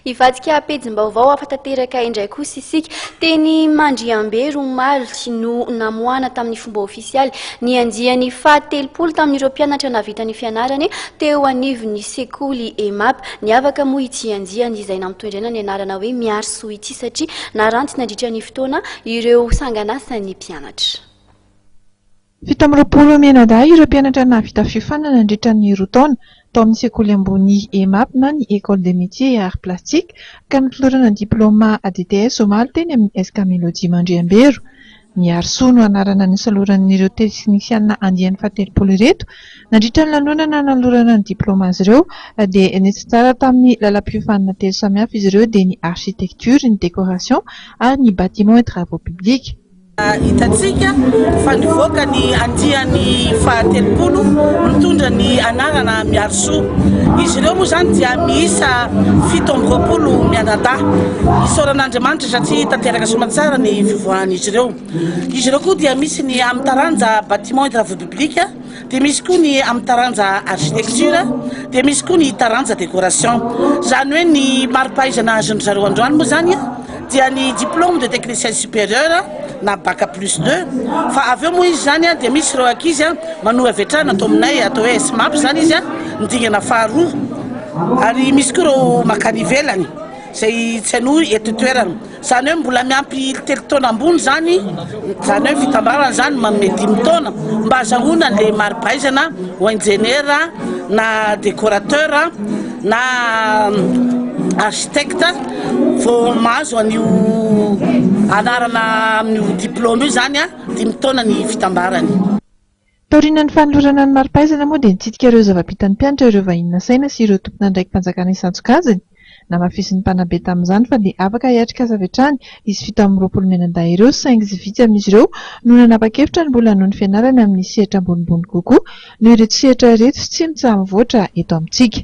Hivadika pejim-baovao hafa tanteraka indray kosa isika. Teny Mandriambero omaly no namoahana tamin'ny fomba ofisialy ny andiany fahatelopolo tamin'ireo mpianatra nahavita ny fianarany teo anivon'ny sekoly EMAP. Niavaka moa ity andiany izay nampitondraina ny anarana hoe Miarisoa ity satria naranty nandritra ny fotoana ireo sanganasan'ny mpianatra. 27 mianadahy ireo mpianatra nahavita fiofanana nandritra ny roa taona tao amin'ny sekoly ambony EMAP na ny Ecole des Métiers et Arts Plastiques ka notolorana diplaoma ADTS omaly teny amin'ny SK Melody Mandriambero. Miarisoa no anarana nisaloran'ireo teknisiana andiany fahatelopolo ireto. Nandritra ny lanonana nanolorana ny diplaoma azy ireo dia nitsinjara tamin'ny lalam-piofanana telo samihafa izy ireo dia ny architecture, ny décoration ary ny bâtiment et travaux publics. Hitantsika fa nivoaka ny andiany fahatelopolo mitondra ny anarana Miarisoa. Izy ireo moa izany dia miisa 27 mianadahy. Isaorana Andriamanitra satria tanteraka soamantsara ny fivoahan'izy ireo. Izy ireo koa dia misy ny amin'ny taranja bâtiment et travaux publics, dia misy koa ny amin'ny taranja architecture, dia misy koa ny taranja décoration. Izany hoe ny mari-pahaizana azon-dry zareo androany moa izany dia ny diplôme de technicien supérieur na bac plus deux, fa avy eo moa izy izany dia misy ireo ankizy manohy avy hatrany ato aminay atao hoe SMAP izany izy ny dingana faharoa, ary misy koa ireo makany ivelany izay tsy hanohy eto an-toerana. Izany hoe mbola miampy telo taona ambony izany, izany hoe fitambarana izany manome dimy taona mba azahoana an'ilay mari-pahaizana ho injeniera na décorateur na architecte vao mahazo an'io anarana amin'io diplôme io izany dimy taona ny fitambarany. Taorian'ny fanolorana ny mari-pahaizana moa dia nitsidika ireo zava-bitan'ny mpianatra ireo vahiny nasaina sy ireo tompon'andraiki-panjakana isan-tsokajiny. Namafisin'ny mpanabe tamin'izany fa dia afaka hiatrika asa avy hatrany izy 27 mianadahy ireo saingy tsy vitsy amin'izy ireo no nanapa-kevitra ny mbola hanohy ny fianarany amin'ny sehatra ambonimbony kokoa noho ireto sehatra ireto tsy mitsaha-mivoatra eto amintsika.